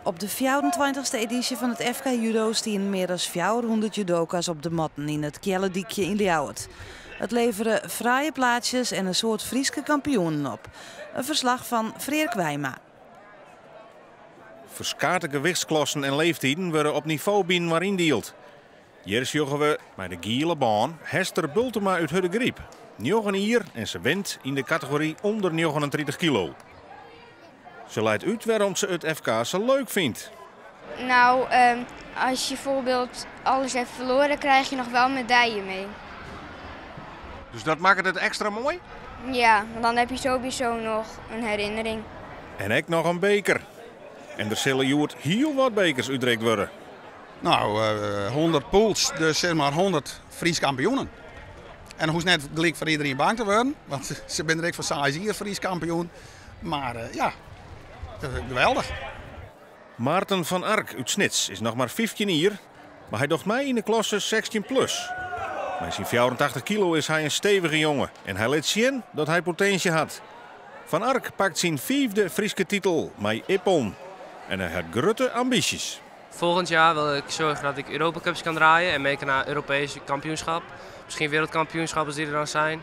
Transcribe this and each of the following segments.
Op de fjouwerentweintichste edysje fan it FK Judo stienen mear as 400 judoka's op de matten yn it Kealledykje yn Ljouwert. It levere fraaie plaatsjes en in soad Fryske kampioenen op. In ferslach fan Freark Wijma. Ferskate gewichtsklassen en leeftiden wurde op nivo byinoar yndield. Hjir sjogge we mei de giele bân Hester Bultema út Hurdegaryp. 9 jier en se wint yn de kategory ûnder 39 kilo. Se leit út wêrom't se it FK sa leuk fynt. Nou, als je bijvoorbeeld alles hebt verloren, krijg je nog wel medaille mee. Dus dat makket it ekstra moai? Ja, want dan heb je sowieso nog een herinnering. En ek noch in beker. En der sille hjoed hiel wat bekers útrikt wurde. Nou, 100 pûls, dus sis mar 100 Frysk kampioenen. En hoecht net gelyk foar iderien bang te wurden, want se binne der ek foar 6 jier Frysk kampioen. Mar ja, geweldich. Maarten van Ark út Snits is noch mar 15 jier, mar hy docht mei yn de klasse 16 plus. Mei syn 84 kilo is hy in stevige jonge en hy lit sjen dat hy potinsje hat. Van Ark pakt syn fiifde Fryske titel mei ippon en hy hat grutte ambysjes. Volgend jaar wil ik zorgen dat ik Europa Cups kan draaien en mee kan naar Europese kampioenschap. Misschien wereldkampioenschap als die er dan zijn.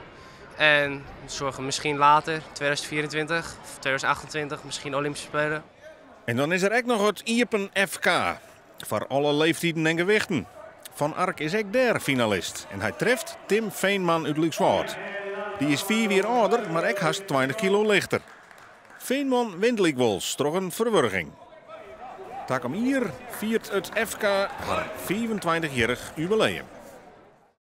En zorgen misschien later, 2024 of 2028, misschien Olympische Spelen. En dan is der ek noch it Iepen FK. Foar alle leeftiden en gewichten. Van Ark is ek dêr finalist. En hy treft Tim Veenman út Lúkswâld. Dy is 5 jier âlder, mar ek hast 20 kilo lichter. Veenman wint lykwols troch in ferwurging. Takom jier fiert it FK har 25-jierrich jubileum.